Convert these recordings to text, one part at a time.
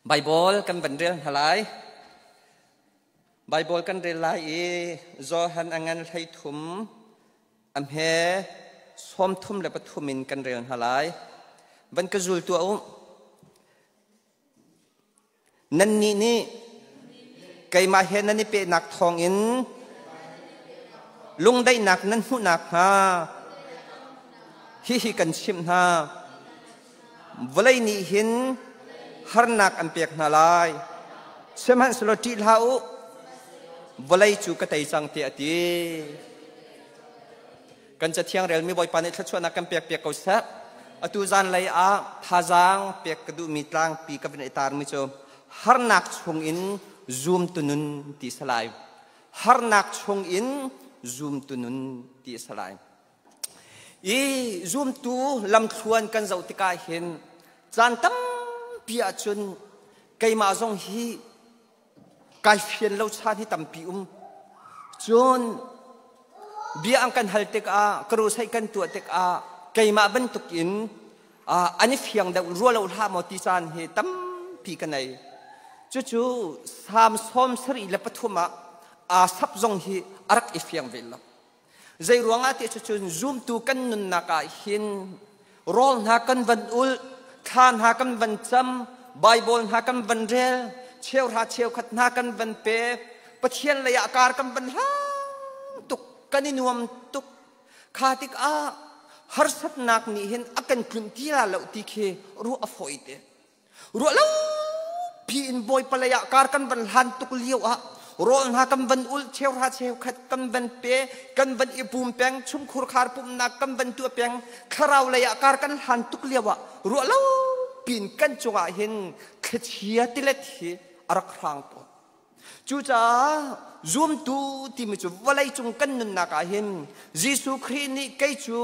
Baibal kan van rel hna lai. Baibal kan rel lai i Johan a ngan 13 a hme 33 in kan rel hna lai. Van ka zul tuah u. Nannih nih keimah he nan i pehnak thawngin lungdaihnak nan hmuh nakhnga hihi kan chimh hna. Vawlei nih hin harnak an pek hna lai. Sihmanhsehlaw ṭih hlah u, vawlei cu ka tei cang tiah a ti. Kan Cathiang relmi Bawipa nih thluachuahnak kan pek piak ko seh. Atu zanlei ah thazaang pek ka duhmi tlangpi ka van i tarmi cu harnak chungin zumtu nun ti salai. Harnak chungin zumtu nun ti salai. I zumtu lamthluan kan zoh tikah hin caan tampi ahcun keimah zong hi kai fian lo chan hi tampi um. Cun bia an kan hal tikah karusai kan tuah tikah keimah bantukin an i fiang deuh rua lo hlah maw ti caan hi tampi ka nei. Cucu Salm 73 ah Asaph zong hi a rak i fiang ve lo. Zei ruangah ti cucun zumtu kan nunnak ah hin rawl hna kan van ulh, thla hna kan van cam, Bible hna kan van rel, cheuhra cheukhat hna kan van pe, Pathian lei ah kar kan van hlang tuk, kan i nuam tuk. Kha tikah harsatnak nih hin a kan tlunh ti la lo ti khi ruah a fawi te. Ruah lo pi in Bawipa lei ah kar kan van hlan tuk lio ah rawl hna kan van ulh, cheuhra cheukhat kan van pe, kan van i pum peng, chungkhur khar pumhnak kan van tuah peng, thlarau lei ah kar kan hlan tuk lio ah ruah lo pin kan cungah hin thlichia tilet hi a rak hrang tawn. Cucaah zumtu timi cu vawleicung kan nunnak ah hin Jesuh Khrih nih kei cu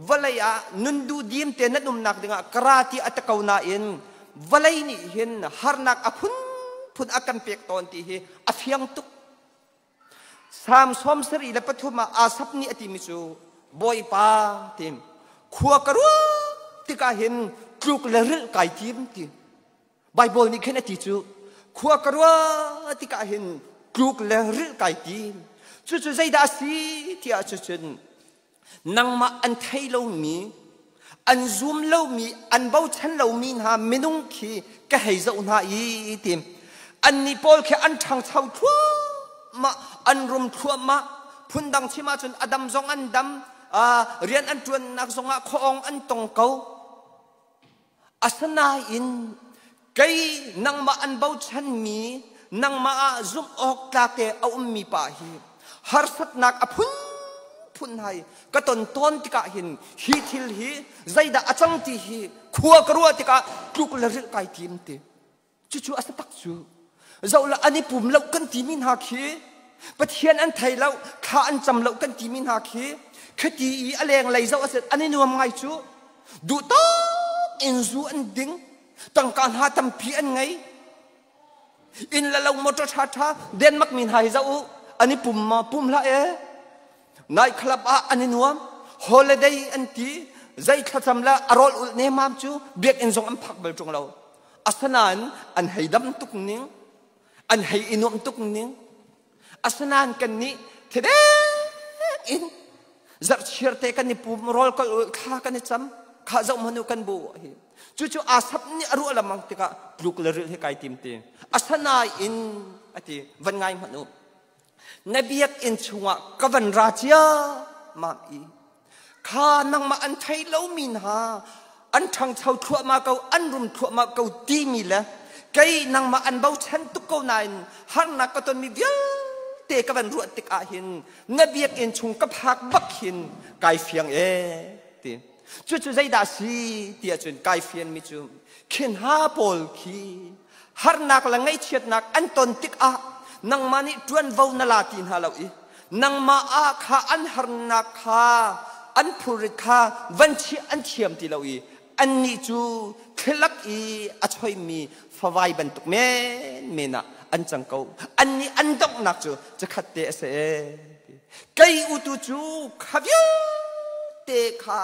vawlei ah nun duhdim te nan umnak dingah ka ra ti a ti ko nain vawlei nih hin harnak a phunphun a kan pek tawn ti hi a fiang tuk. Salm 73 ah Asaph nih a timi cu Bawipa tim khua ka ruah tikah hin tluk le rilh kai tim ti. Baibal nih khin a ti cu khua ka ruah tikah hin tluk le rilh kai tim. Cucu zeidah a si tiah cucun nangmah an thei lomi, an zum lomi, an bochan lomi hna minung khi ka hei zoh hna i tim. Annih pawl khi an ṭhangcho thluahmah, an rum thluahmah. Phundang chim ahcun a dam zong an dam, rian an ṭuannak zongah khuaawng an tong ko. Asinain kei nangmah an bochanmi, nangmah ah zumh awk tlak te a ummi pa hi harsatnak a phunphun hai ka ton tawn tikah hin hi thil hi zeidah a cang ti hi khua ka ruah tikah tluk le rilh kai tim ti. Cucu a si tak cu. Zoh la an i pum lo kan timi hna khi Pathian an thei lo, thla an cam lo kan timi hna khi khati i a lenglei zoh a si an i nuam ngai cu. Duh tak in zu an ding, tangka hna tampi an ngei. Inn le lo motor ṭha ṭha Denmark mi hna hi zoh u an i pum ma pum hlah e. Night club ah an i nuam, holiday an ti, zei thlacam le a rawl ulh nemam cu biakinn zong an phak bal ṭung lo. Asinain an hei dam tuk ning, an hei i nuamh tuk ning. Asinain kannih thedeng in zarhchir te kan i pum, rawl kal thla kan i cam, kha zoh hmanh u kan bu hi. Cucu Asap nih a ruah lamang tikah tluk le rilh hi kai tim ti. Asinain a ti, van ngai hmanh u. Na biakinn chungah ka van ra cia mam i kha nangmah an thei lomi hna an ṭhangcho thluahmah ko, an rum thluahmah ko timi le kei nangmah an bochan tuk ko nain harnak ka tonmi vialte ka van ruah tik ah hin na biakinn chung ka phak bak hin kai fiang e ti. Cucu zeidah si ti ahcun kai fianmi cu khin ha pawl khi harnak le ngaihchiatnak an ton tikah nangmah nih ṭuanvo na la ti hna lo i nangmah ah kha an harnak kha an phurrit kha van chiah an thiam ti lo i annih cu thlilak i a choimi favai bantuk menmen ah an cang ko. Annih an donghnak cu cakhat te a si. Kei utu cu kha vialte kha.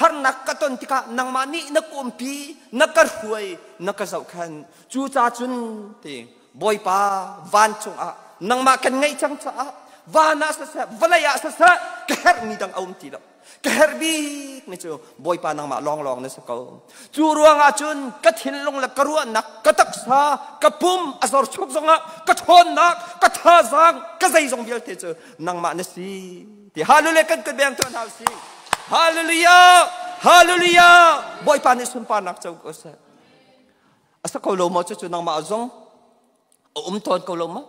Harnak ka ton tikah nangmah nih na ka umpi, na ka hruai, na ka zohkhenh. Cucaah cun ti Bawipa vancung ah nangmah kan ngeih cang caah van ah siseh, vawlei ah siseh ka herhmi dang a um ti lo. Ka herh bik mi cu Bawipa nangmah lawnglawng na si ko. Cu ruangah cun ka thinlung le ka ruahnak, ka taksa, ka pum a zor chuk zongah ka ṭhawnnak, ka thazaang, ka zeizong vialte cu nangmah na si. Ti hallelujah kan kut beng tuah hna usih. Hallelujah! Hallelujah! Bawipa nih sunparnak co ko seh. A sa ko lo maw cucu nangmah zong a um tawn ko lo maw?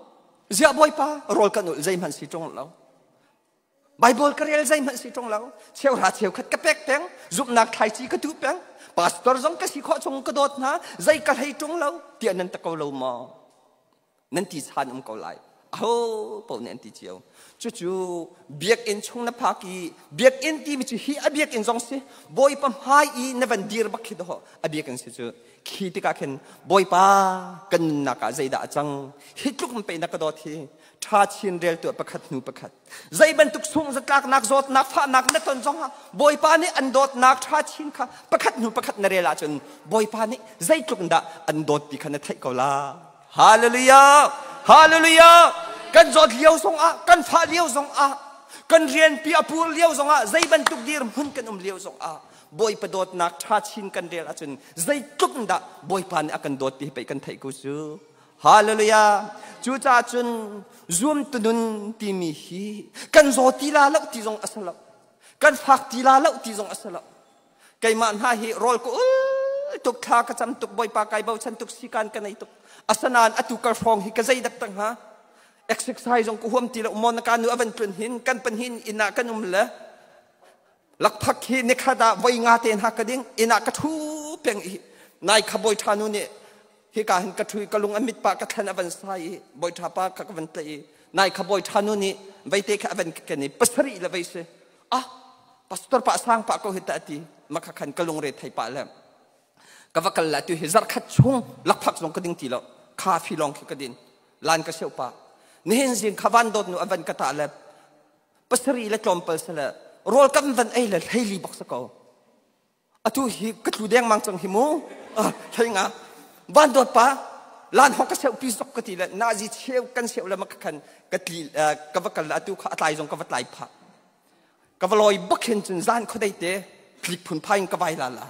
Ziah Bawipa rawl kan ulh zeihmanh si ṭung lo. Bible ka rel zeihmanh si ṭung lo. Cheuhra cheukhat ka pek peng, zumhnak thlaici ka tuh peng, pastor zong ka si khawh chung ka dawt hna, zei ka hlei ṭung lo tiah nan ta ko lo maw? Nan ti chan um ko lai. Aho paoh nih an ti cio. Cucu biakinn chung na phak i biakinn timi cu hi a biakinn zong si Bawipa hmai i na van dir bak khi dawh a biakinn si cu khi tikah khin Bawipa kan nunnak ah zeidah a cang hi tluk in pei na ka dawt hi ṭha chin rel tuah pakhat hnu pakhat zei bantuk sungh zatlaknak zawtnak fahnak na ton zongah Bawipa nih an dawtnak ṭha chin kha pakhat hnu pakhat na rel ahcun Bawipa nih zeitluk in dah an dawt ti kha na theih ko la. Hallelujah! Hallelujah! Kan zawt lio zongah, kan fah lio zongah, kan rianpi a pur lio zongah, zei bantuk dirhmun kan um lio zongah Bawipa dawtnak ṭha chin kan rel ahcun zeitluk in dah Bawipa nih a kan dawt ti hi pei kan theih ko cu. Hallelujah! Cucaah cun zuamtu nun timi hi kan zaw ti la lo ti zong a si lo. Kan fak ti la lo ti zong a si lo. Keimah hna hi rawl ka ul tuk, thla ka cam tuk, Bawipa kai bochan tuk, sikan ka nei tuk. Asanain atu kal hrawng hi ka zei dak tak hnga? Exercise zong ka huam ti lo. Maw na ka nu a van tlun hin kan panhin inn ah kan um le lakphak hi nikhat ah voi nga te hna ka ding inn ah ka ṭhu peng i nai kha bawi ṭha nu nih hika hin ka ṭhu i ka lung a mit pa ka thlan a van sai i bawi ṭha pa kha ka van tlaih i nai kha bawi ṭha nu nih veite kha a van ken i pasarih le vei si ah pastor pa sang pa ko hi ta ti makha khan ka lungre thei pa le ka va kal la tu hi zarkhat chung lakphak zong ka ding ti lo khafi lawng khi ka din lan ka seu pa nihin zing kha van dawt nu a van ka ta le pasarih le tlawmpal sale rawl kan van ei le hleili bak sa ko atu hi ka tlu deng mang cang hi mu hlei nga van dawt pa lan hok ka seu pi zok ka ti le nazi cheu kan seu le mak khan ka tli ka va kal atu kha atlai zong ka va tlai pha ka va loi bak hin cun zan khodei te tlik phun phai in ka vai la la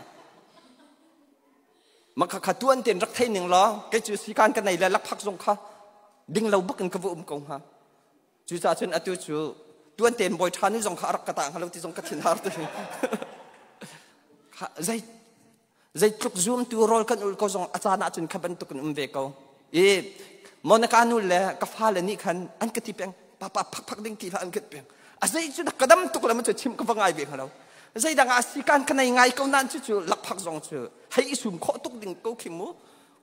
maka kha tuan ten rak thei ning law kei cu sikan ka nei le lakphak zong kha ding lo bak in ka va um ko hnga Cucaah cun atu cu tuan tein bawi ṭha nu zong kha a rak ka tah hnga lo ti zong ka thin har ti. Zei zeitluk zumtu rawl kan ul ko zong a caan ahcun kha bantuk in um ve ko. I Monica nu le ka fale nih khan an ka ti peng papa phak phak ding ti hlah an ka ti peng. A zei cu ka dam tuk le cu chim ka va ngai ve hnga lo. Zeidang ah si kan ka nei ngai ko nan cu cu lakphak zong cu hei i sum khawh tuk ding ko khi mu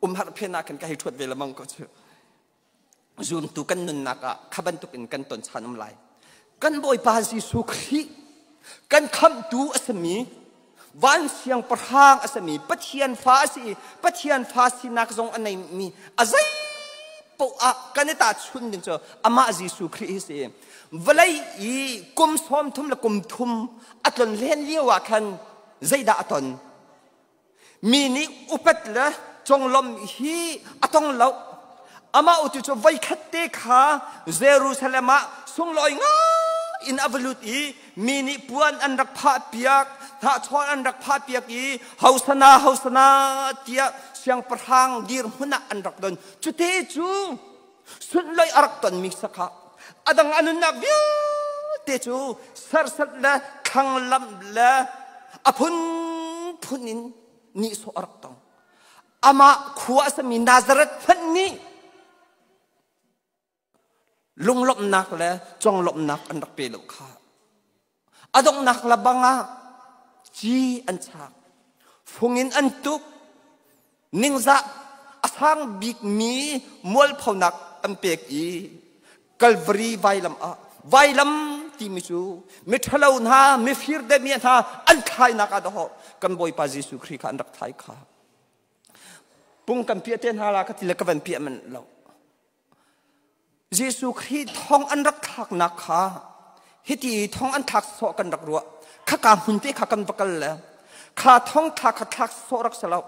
um har phen ah khan ka hei ṭhuat ve lamang ko cu. Zumtu kan nunnak ah kha bantuk in kan ton chan um lai. Kan Bawipa Jesuh Khrih kan khamhtu a simi van siangpahrang a simi Pathian fa a si i Pathian fa sinak zong a neimi a zei poah ah kan i tahchun ding cu amah Jesuh Khrih hi si. Vawlei i kum 30 le kum thum a tlon len lio ah khan zeidah a ton? Mi nih upat le conglawmh hi a tong lo. Amah utu cu voikhat te kha Jerusalem ah sunglawi ngai in a va lut i mi nih puan an rak phah piak, hnahchawl an rak phah piak i Hosana, Hosana tiah siangpahrang dirhmun ah an rak don. Cute cu sunlawih a rak tonmi sakha a dang a nunnak vialte cu sersat le thlanglamh le a phunphun in nihsawh a rak tong. Amah khua a sami Nazareth hmanh nih lunglawmhnak le conglawmhnak an rak pe lo kha. A donghnak la bang ah ci an chak, fung in an tuk, ningzah a sang bikmi mualphonak an pek i Calvary vailam ah vailam timi cu miṭhalo hna mifir demi hna an thlainak ah dahawh kan Bawipa Jesuh Khrih kha an rak thlai kha. Pung kan piah te hna la ka ti le ka van piah manh lo. Jesuh Khrih thong an rak thlaknak kha hiti thong an thlak sawh kan rak ruah. Khaka hmun te kha kan va kal le Kha thongthla kha thlak sawh rak si lo.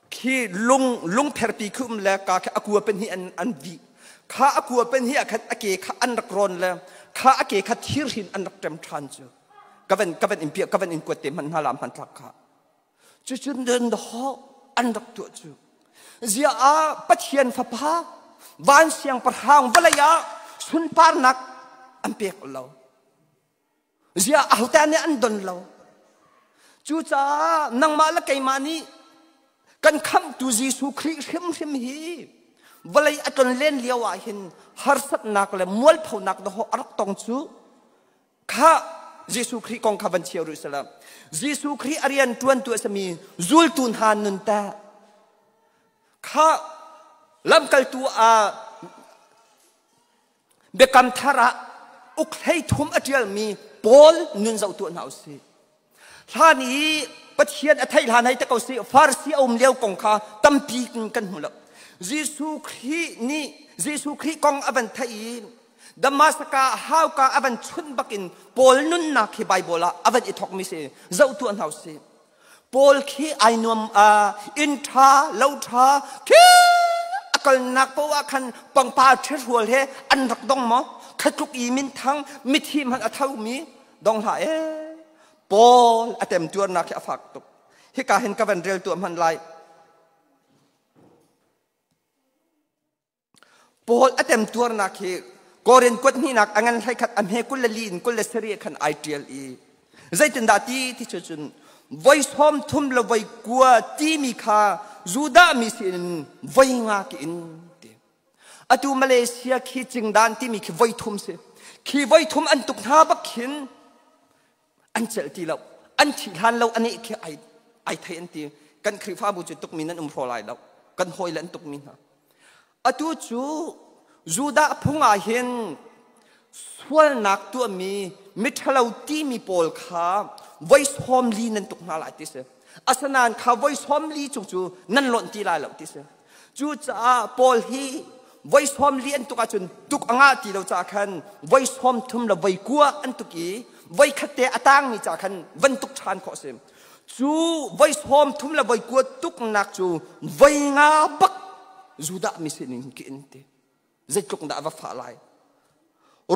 Khi lung lungpherpi khi um le ka khi a kua pen hi an an vih. Kha a kua pen hi ah khan a ke kha an rak rawn le kha a ke kha thirhrin an rak ṭem ṭhan cu. Ka van ka van in piah ka van in kuat te hmanh hna lam hmanthlak kha. Cucun den ho an rak tuah cu. Zia ah Pathian fapa van siangpahrang vawlei ah sunparnak an pek lo. Zia ahote nih an don lo. Cucaah nangmah le keimah nih kan khamhtu Jesuh Khrih hrimhrim hi vawlei a tlon len lio ah hin harsatnak le mualphonak dahawh a rak tong cu kha Jesuh Khrih kong kha van cheu rih salam. Jesuh Khrih a rian ṭuantu a simi zultu hna nun ta kha lamkaltu a Biakam thar ah uk hlei thum a ṭialmi Paul nun zoh tuah hna u sih. Hlan i Pathian a theih hlan hei te ko sih Farsi a um lio kong kha tampi kan hmu lo. Jesuh Khrih nih Jesuh Khrih kong a van theih i Damascus hauka a van chunh bakin Paul nunnak hi Bible ah a van i thawkmi si. Zoh tuah hna u sih. Paul khi ai nuam inn ṭha lo ṭha khi a kalnak poah ah khan pangpar ṭhehrual he an rak dong maw khatluk i minthang mithi hmanh a thomi dong hlah ee Paul a temtuarnak hi a fak tuk hika hin ka van rel tuah hmanh lai Paul a temtuarnak hi Korin kuat hnihnak a ngan hlei khat a hme 24 in 27 khan ai ṭial i zeitindah ti ti cu cun voi 30 le voi 90 timi kha Judah mi sin voi nga ki in ti. Atu Malaysia khi cingdan timi khi voi thum si. Khi voi thum an tuk hna bak khin an celh ti lo. An thih hlan lo ani khi ai ai thei an ti. Kan Khrihfabu cu tukmi nan um hraw lai lo. Kan hawi le an tukmi hna. Atu cu Judah phung ah hin sualnak tuahmi miṭhalo timi pawl kha voi 40 nan tuk hna lai ti si. Asinain kha voi 40 chung cu nan lonh ti lai lo ti si. Cucaah Paul hi voi 40 an tuk ahcun tuk a ngah ti lo caah khan voi 30 le voi 90 an tuk i voi khat te a tangmi caah khan van tuk ṭhan khawh a si. Cu voi 30 le voi 90 tuknak cu voi nga bak Judah mi sinin ki in ti. Zeitluk dah a va fah lai.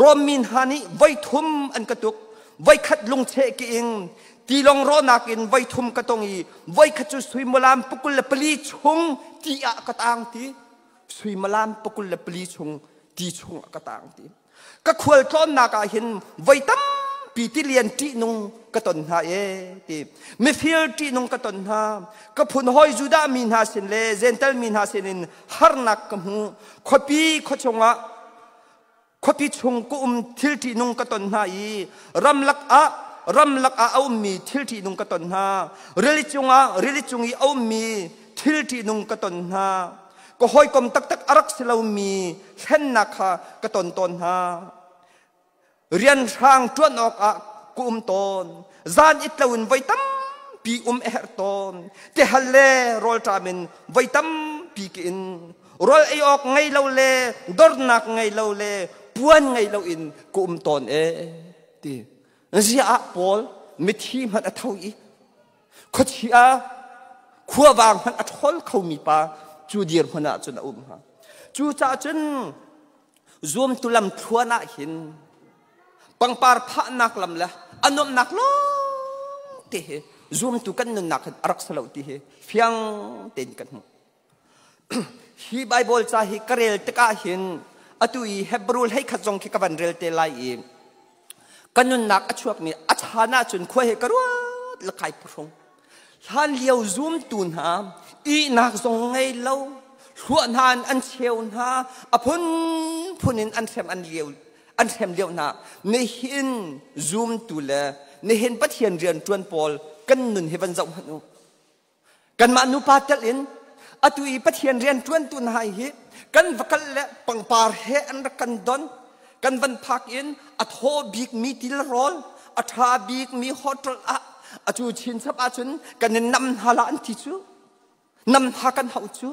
Rom mi hna nih voi thum an ka tuk. Voi khat lungcheh ki ing tilawng rawhnak in voi thum ka tong i voi khat cu suimilam 24 chung ti ah ka tang ti. Suimilam 24 chung ti chung ah ka tang ti. Ka khual tlawnnak ah hin voi tampi tilian ṭihnung ka ton hna e ti. Mifir ṭihnung ka ton hna. Ka phun hawi Judah mi hna sin le Jentail mi hna sinin harnak ka hmu. Khuapi khua chungah khuapi chung ka um thil ṭihnung ka ton hna i ramlak ah ramlak ah a ummi thil ṭihnung ka ton hna. Rili cungah rili cung i a ummi thil ṭihnung ka ton hna. Ka hawikom taktak a rak si lomi hlennak kha ka ton tawn hna. Rian hrang ṭuan awkah ka um tawn. Zan it loin voi tampi um a herh tawn. Tihal le rawlṭam in voi tampi ka in. Rawl ei awk ngei lo le dornak ngei lo le puan ngei loin ka um tawn ee ti. Ziah ah Paul mithi hmanh a tho i khuachia khuavang hmanh a ṭhawl khomi pa cu dirhmun ah cun a um hnga. Cucaah cun zuamtu lam thluan ah hin pangpar phahnak lam le a nuamhnak lawng te hi zuamtu kan nunnak hin a rak si lo ti hi fiang tein kan hmuh. Hi Bible ca hi ka rel tikah hin atu i Hebrew 11 zong khi ka van rel te lai i ka nunnak a chuakmi a chan ahcun khua he ka ruat le kai phuhrung. Hlan lio zumtu hna ihnak zong ngei lo hluah hna in an cheu hna a phunphun in an hrem an lio an hrem lio hna nihin zumtu le nihin Pathian rian ṭuan pawl kan nun hi van zoh hmanh u. Kanmah nupa telh in atu i Pathian rian ṭuantu hna hi kan va kal le pangpar he an rak kan don. Kan van phak in a thaw bikmi tilrawl, a ṭha bikmi hotel ah atu chinchap ahcun kan in nam hna la an ti cu. Nam hna kan hauh cu.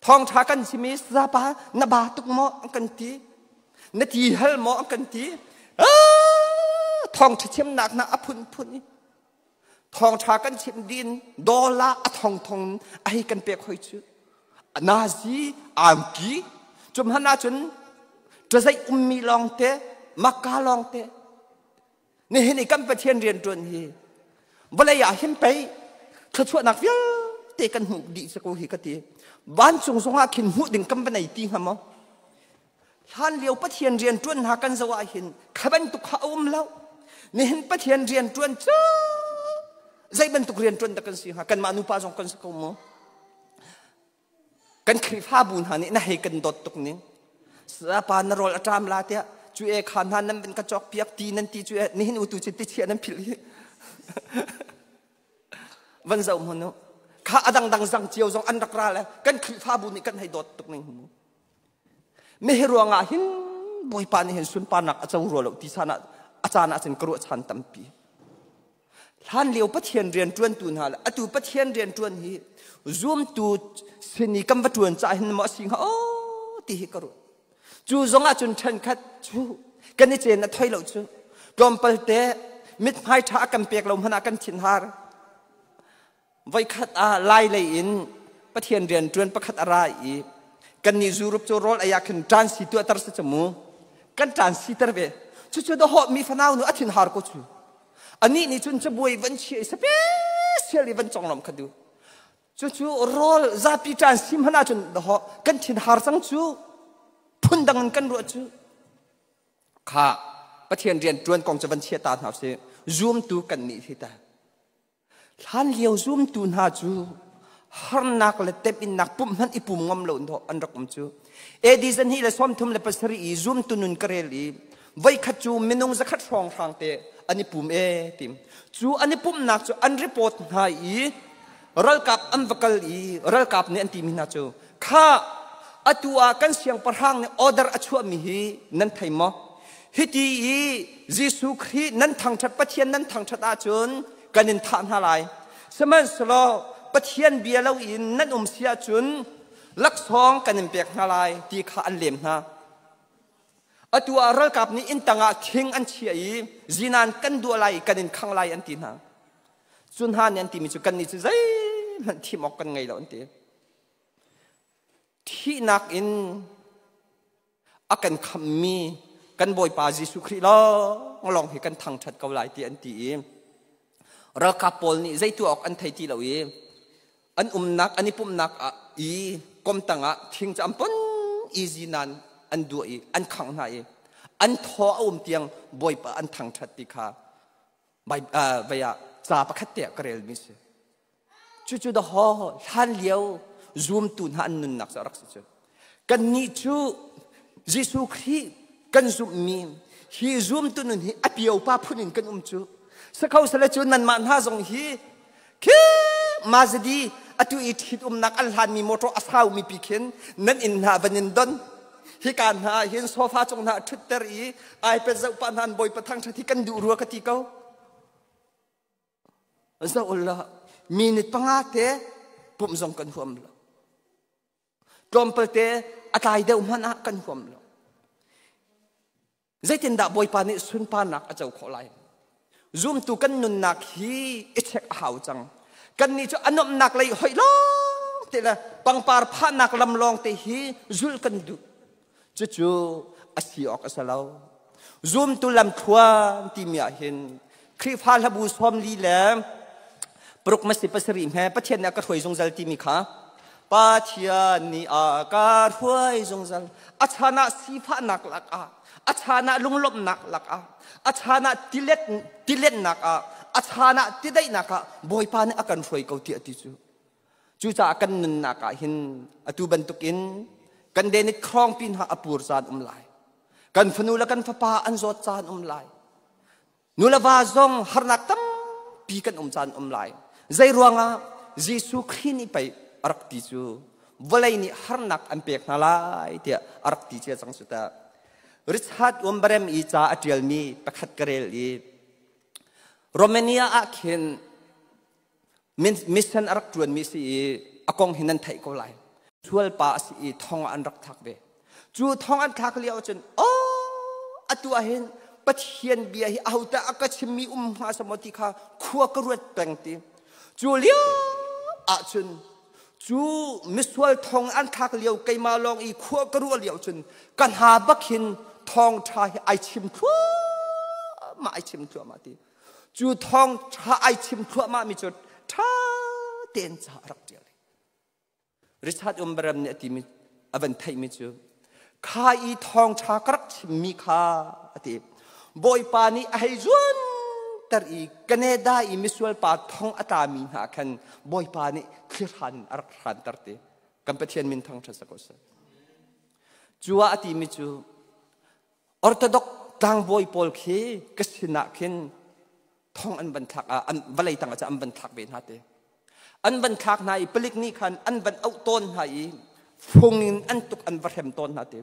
Thawngṭha kan chim i zapa na ba tuk maw an kan ti. Na ti hal maw an kan ti. Thawngṭha chimnak hna a phunphun i. Thawngṭha kan chim din dollar a thongthong a hei kan pek hoi cu. Nazi angki cum han ahcun ṭazeih ummi lawngte makka lawngte nihin i kan Pathian rianṭuan hi vawlei ah hin pei thluachuahnak vialte kan hmuh dih si ko hi ka ti. Vancung zongah khin hmuh ding kan va nei ti hnga maw? Hlan lio Pathian rianṭuan hna kan zoh ah hin kha bantuk kha a um lo. Nihin Pathian rianṭuan cu zei bantuk rianṭuan dah kan si hnga? Kanmah nupa zong kan si ko maw? Kan Khrihfabu hna nih na hei kan dawt tuk ning. Pa na rawl a ṭam la tiah cu e kha hna nan van ka cawk piak ti nan ti cu e nihin utu cu ti chia nan philh hi. Van zoh hmanh u. Kha a dangdang zang cio zong an rak ra le kan Khrihfabu nih kan hei dawt tuk ning mu. Mehi ruangah hin Bawipa nih hin sunparnak a co rua lo ti san ah a caan ah cun ka ruahchan tampi. Hlan lio Pathian rian ṭuantu hna le atu Pathian rian ṭuan hi zumtu sin i kan va ṭuan caah hin maw a si hnga aw ti hi ka ruah. Cu zong ah cun ṭhenkhat cu kan i cen a thoi lo cu tlawmpal te mithmai ṭha a kan pek lo hmanh ah kan thinhar. Voikhat ah Lai lei in Pathian rian ṭuan pakhat a ra i kannih Europe cu rawl ei ah khin ṭan si tuahter si cu mu. Kan ṭan siter ve. Cucu dawhawh mi fanau nu a thinhar ko cu. Anih nih cun cabuai van chia i special i van conglawmh kha duh. Cucu rawl zapi ṭan si hmanh ahcun dawhawh kan thinhar cang cu. Phundang in kan ruah cu. Kha Pathian rian ṭuan kong cu van chia ta hna usih. Zumtu kan nih hi ta. Hlanlio zumtu hna cu harnak le temhinnak pumh hmanh i pum ngam lo an rak um cu. AD 2037 i zumtu nun ka rel i voikhat cu minung zakhat hrawnghrang te an i pum e tim. Cu an i pumhnak cu an report hna i ralkap an va kal i ralkap nih an timi hna cu kha atu ah kan siangpahrang nih order a chuahmi hi nan thei maw? Hiti i Jesuh Khrih nan thangṭhat Pathian nan thangṭhat ahcun kan in thah hna lai. Sihmanhsehlaw Pathian bia loin nan um si ahcun laksawng kan in pek hna lai ti kha an lem hna. Atu ah ralkap nih inn tangah thing an chiah i zinan kan duah lai kan in khang lai an ti hna. Cu hna nih an timi cu kannih cu zeihmanh thim awk kan ngei lo an ti. Thihnak in a kan khammi kan Bawipa Jesuh Khrih lawnglawng hi kan thangṭhat ko lai ti an ti i ralkap pawl nih zei tuah awk an thei ti lo i an umnak an i pumhnak ah i komtang ah thing cu an pon i zinan an duah i an khangh hna i an thaw a um tiang Bawipa an thangṭhat ti kha vei ah ca pakhat te ah ka relmi si. Cucu dahawh hlan lio zumtu hna an nunnak cu a rak si cu. Kannih cu Jesuh Khrih kan zumhmi hi zumtu nun hi a piopa phun in kan um cu. Sakho sale cu nanmah hna zong hi khi Mazadi atu i ṭhit umnak an hlanmi motor a saumi pi khin nan inn hna van in don hika hna hin sofa cung hna ṭhutter i iPad zoh pah hna an bawipa thangṭhat hi kan duh rua ka ti ko. Zoh la minute panga te pumh zong kan huam lo. Tlawmpal te a tlai deuh hmanh ah kan huam lo. Zeitindah Bawipa nih sunparnak a co khawh lai? Zumtu kan nunnak hi i check a hau cang. Kannih cu a nuamhnak lei hoih lawng te le pangpar phahnak lam lawng te hi zulh kan duh. Cucu a si awk a si lo. Zumtu lamthluan timi ah hin Khrihfa hlabu 40 le paruk masi pasarih hme Pathian nih a ka hruai zungzal timi kha Pathian nih a ka hruai zungzal a chan ah sifahnak lakah a chan ah lunglawmhnak lakah a chan ah tilet tiletnak ah a chan ah tidaihnak ah Bawipa nih a kan hruai ko ti a ti cu Cucaah kan nunnak ah hin atu bantukin kan denit khrong pin ha a pur caan um lai. Kan fanu le kan fapa an zawt caan um lai. Nu le va zong harnak tampi kan um caan um lai. Zei ruangah Jesuh Khrih nih pei a rak ti cu vawlei nih harnak an pek hna lai tiah a rak ti cia cang su ta. Richard Wambarem i ca a ṭialmi pakhat ka rel i Romania ah khin Mission a rak ṭuanmi si i a kong hi nan theih ko lai. Sualpa a si i thong ah an rak thlak ve. Cu thong an thlak lio cun, oh, atu ah hin Pathian bia hi ahote a ka chimmi um hnga samaw ti kha khua ka ruat peng ti. Cu lio ahcun cu misual thong an thlak lio keimah lawng i khua ka ruah lio cun ka hna bak hin thawngṭha hi ai chim thluahmah, ai chim thluahmah ti. Cu thawngṭha ai chim thluahmah mi cu ṭha tein ca a rak ṭial. Richard Umbaram nih a timi a van theihmi cu kha i thawngṭha ka rak chimmi kha a ti. Bawipa nih a hei zuanter i Canada i misual pa thong a tlami hna khan Bawipa nih thlihran a rak hranter ti. Kan Pathian min thangṭhat sa ko seh. Cu ah a timi cu Orthodox tlangbawi pawl khi ka sinah khin thong an van thlak ah an vawlei tang ah an van thlak ve hna te. An van thlak hna i palik nih khan an van auh tawn hna i fung in an tuk an va hrem tawn hna te.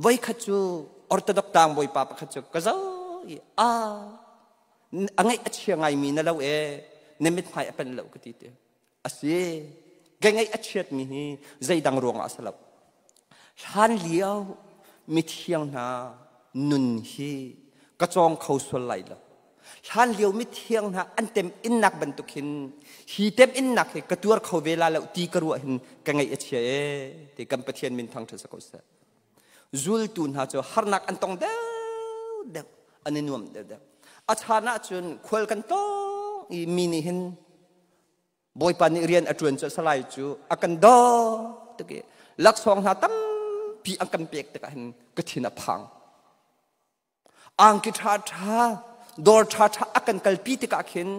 Voikhat cu Orthodox tlangbawi pa pakhat cu ka zo i a a ngaih a chia ngaimi na lo e na mithmai a pen lo ka ti te. A si ka ngaih a chiatmi hi zeidang ruangah a si lo. Hlan lio mithiang hna nun hi ka cawng kho sual lai lo. Hlan lio mithiang hna an tem innak bantuk hin hi tem innak hi ka tuar kho ve la lo ti ka ruah hin ka ngaih a chia e ti. Kan Pathian min thangṭhat sa ko seh. Zultu hna cu harnak an tong deuh deuh, an i nuam deuh deuh. A chan ahcun khual kan tong i mi nih hin Bawipa nih rian a ṭuan cu salai cu a kan daw tuk i laksawng hna tampi an kan pek tikah hin ka thin a phang. Angki ṭha ṭha, dawr ṭha ṭha a kan kalpi tikah khin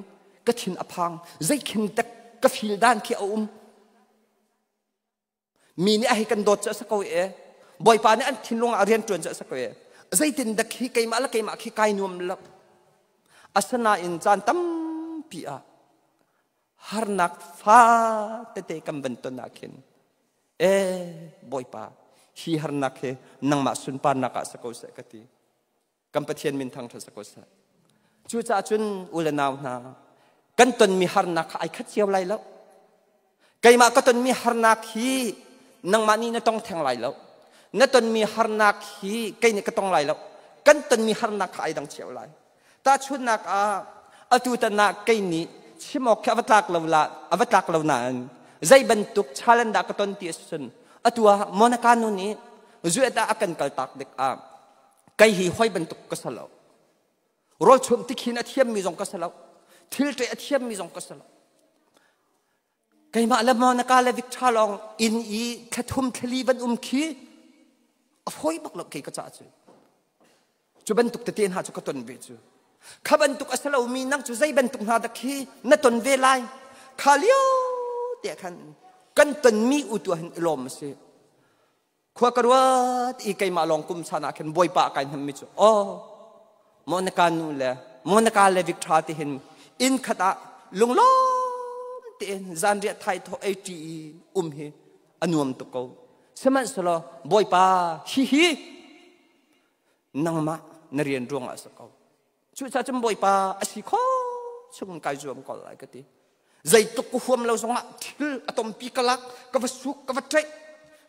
ka thin a phang. Zeikhin tak ka feel dan khi a um. Mi nih a hei kan dawt cu a si ko e. Bawipa nih an thinlung ah rian ṭuan cu a si ko e. Zeitin dak hi keimah le keimah khi kai nuam lo. Asinain caan tampi ah harnak fa tete kan van ton ah khin e Bawipa, hi harnak hi nangmah sunparnak ah si ko seh ka ti. Kan Pathian min thangṭhat sa ko seh. Cucaah cun u le nau hna, kan tonmi harnak kha ai khat cio lai lo. Keimah ka tonmi harnak hi nangmah nih na tong theng lai lo. Na tonmi harnak hi kei nih ka tong lai lo. Kan tonmi harnak kha ai dang cio lai. Tahchunhnak ah atu tan ah kei nih chim awk khi a va tlak lo la a va tlak lo nain zei bantuk challenge dah ka ton ti a si cun atu ah Monica nu nih zuet ah a kan kaltak dik ah kei hi hoi bantuk ka si lo. Rawl chumh tikhin a thiammi zong ka si lo, thil ṭe a thiammi zong ka si lo. Keimah le Monica le Victor lawng inn i thlathum thlali van um khi a fawi bak lo kei ka caah cu. Cu bantuk tete hna cu ka ton ve cu. Kha bantuk a si lomi nang cu zei bantuk hna dak khi na ton ve lai. Kha lio te khan kan tonmi u tu hin i lawm a si. Khua ka ruat i keimah lawng kum san ah khin Bawipa kai hnammi cu aw Monica nu le Monica le Victor ti hin inn khat ah lunglawm tein zanriah thai thaw ei ṭi i um hi a nuam tuk ko. Sihmanhsehlaw Bawipa, hihi nangmah na rian ruangah a si ko. Cucaah cun Bawipa a si kho chung kai zuam ko lai ka ti. Zeitluk ka huam lo zongah thil a tompi ka lak, ka va suk, ka va ṭaih,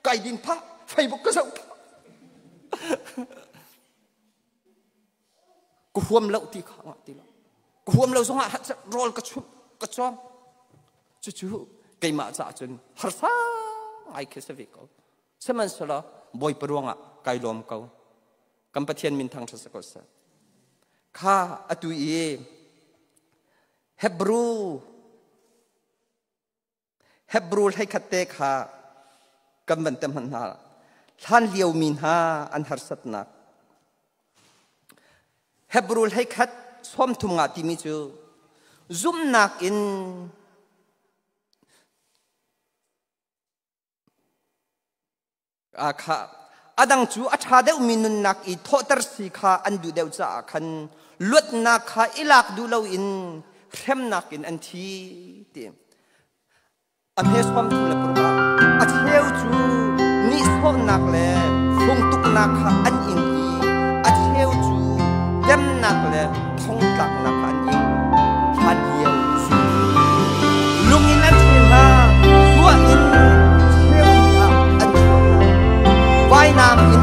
kai din phah, Facebook ka zoh phah. Ka huam lo ti kha ngah ti lo. Ka huam lo zongah rawl ka chumh, ka cawng. Cucu keimah caah cun harsa ngai khi si ve ko. Sihmanhsehlaw Bawipa ruangah kai lawm ko. Kan Pathian min thangṭhat si ko seh. Kha atu i Hebrew hleikhat te kha kan van tem hmanh hna. Hlan lio mi hna an harsatnak. Hebrew hleikhat 30 nga timi cu zumhnak in Kha a dang cu a ṭha deuhmi nunnak i thawhter si kha an duh deuh caah khan luatnak kha i lak duh loin hremnak in an thi ti. A hme 36 ah a cheu cu nihsawhnak le fungtuknak kha an ing i a cheu cu temnak le thongtlaknak kha an ing. Hlan lio lung in an ṭheh hna, ruah in cheumi ah an chuah hna, vainam in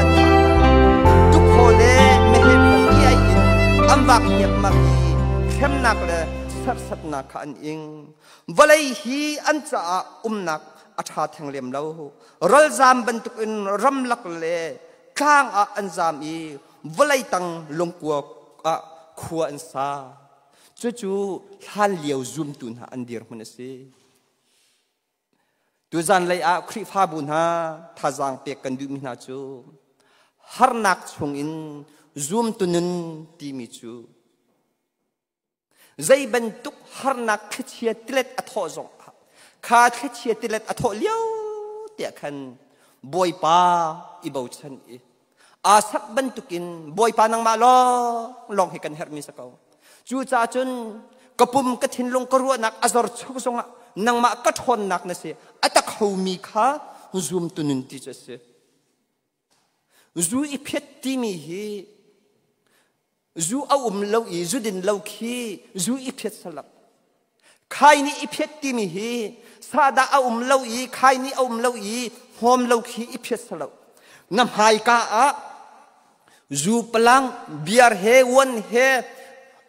an thah hna, tukhaw le meheh. Hremnak le serhsatnak kha an ing. Vawlei hi an caah umnak a ṭha theng lem lo. Ralzam bantukin ramlak le tlang ah an zam i vawlei tang lungkua ah khua an sa. Cucu hlanlio zumtu hna an dirhmun a si. Tuzan lei ah Khrihfabu hna thazaang pek kan duhmi hna cu harnak chungin zumtu nun timi cu zei bantuk harnak thlichia tilet a thawh zong ah kha thlichia tilet a thawh lio tiah khan Bawipa i bochan i aa sak bantukin Bawipa nangmah lawng lawng hi kan herhmi si ko. Cucaah cun ka pum ka thinlung ka ruahnak a zor chuk zongah nangmah ka ṭhawnnak na si a tak homi kha zumtu nun ti cu a si. Zu i phiat timi hi zu a um lo i zu din lo khi zu i phiat salam. Khai nih i phiat timi hi sadah a um lo i khai nih a um lo i hmawm lo khi i phiat salo. Na hmaika ah zu palang biar he uan he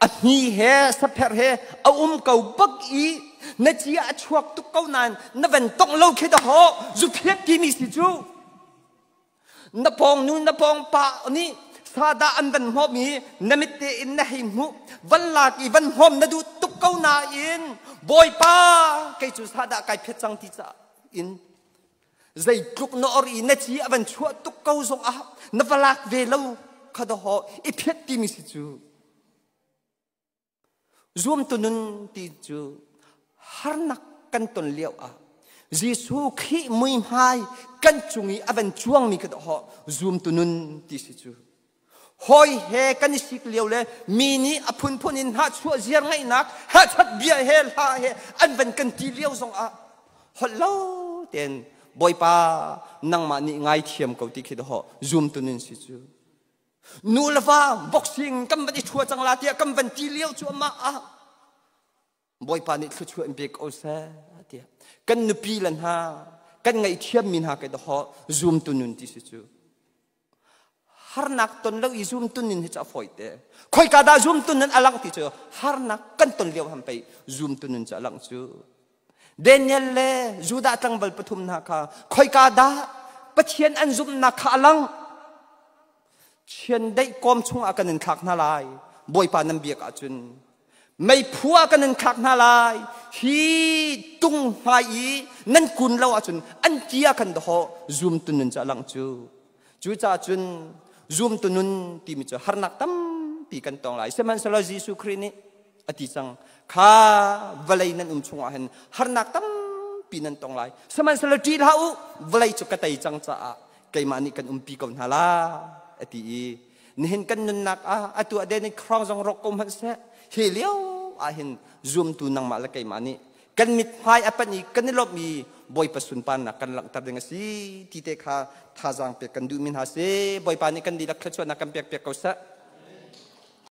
a hni he sapher he a um ko bak i na cia a chuak tuk ko nain na van tongh lo khi dahawh zu phiat timi si cu. Na pawng nu na pawng pa nih sadah an van hmawm i na mit tein na hei hmuh van lak i van hmawm na duh tuk ko nain Bawipa kei cu sadah kai phet cang ti caah in zeitluk na or i na ci a van chuah tuk ko zong ah na va lak ve lo kha dawhaw i phet timi si cu. Zuamtu nun ti cu harnak kan ton lio ah Jesuh Khrih muihmai kan cung i a van cuangmi ka dawh zumtu nun ti si cu. Hawi he kan i sik lio le mi nih a phunphun in hnahchuah ziar ngaihnak hachat bia he hla he an van kan ti lio zong ah holh lo tein Bawipa nangmah nih ngaithiam ko ti khi dawh zumtu nun si cu. Nu le va boxing kan van i ṭhua cang la tiah kan van ti lio cu amah ah Bawipa nih thluachuah in pe ko seh tiah kan nupi le hna kan ngaihthiammi hna kai dawh zumtu nun ti si cu. Harnak ton lo i zumtu nun hi cu a fawi te. Khoika dah zumtu nun a lang ti cu harnak kan ton lio ham pei zumtu nun cu a lang cu. Daniel le Judah tlangval pathum hna kha khoika dah Pathian an zumhnak kha a lang. Chiandeih kawm chungah kan in thlak hna lai. Bawipa nan biak ahcun meiphu ah kan in thlak hna lai. Hi tung hmai i nan kun lo ahcun an ti ah kan dawh zumtu nun cu a lang cu. Cucaah cun zumtu nun timi cu harnak tampi kan tong lai. Sihmanhsehlaw Jesuh Khrih nih a ti cang kha vawlei nan um chungah hin harnak tampi nan tong lai sihmanhsehlaw ṭih hlah u, vawlei cu ka tei cang caah keimah nih kan umpi ko hna la a ti i nihin kan nunnak ah atu a den khrong zong rawk ko hmanh seh, hi lio ah hin zumtu nangmah le keimah nih kan mithmai a panh i kan i lawmh i Bawipa sunparnak kan langhter ding a si ti te kha thazaang pek kan duhmi hna si. Bawipa nih kan dihlak thluachuahnak kan pek piak ko seh.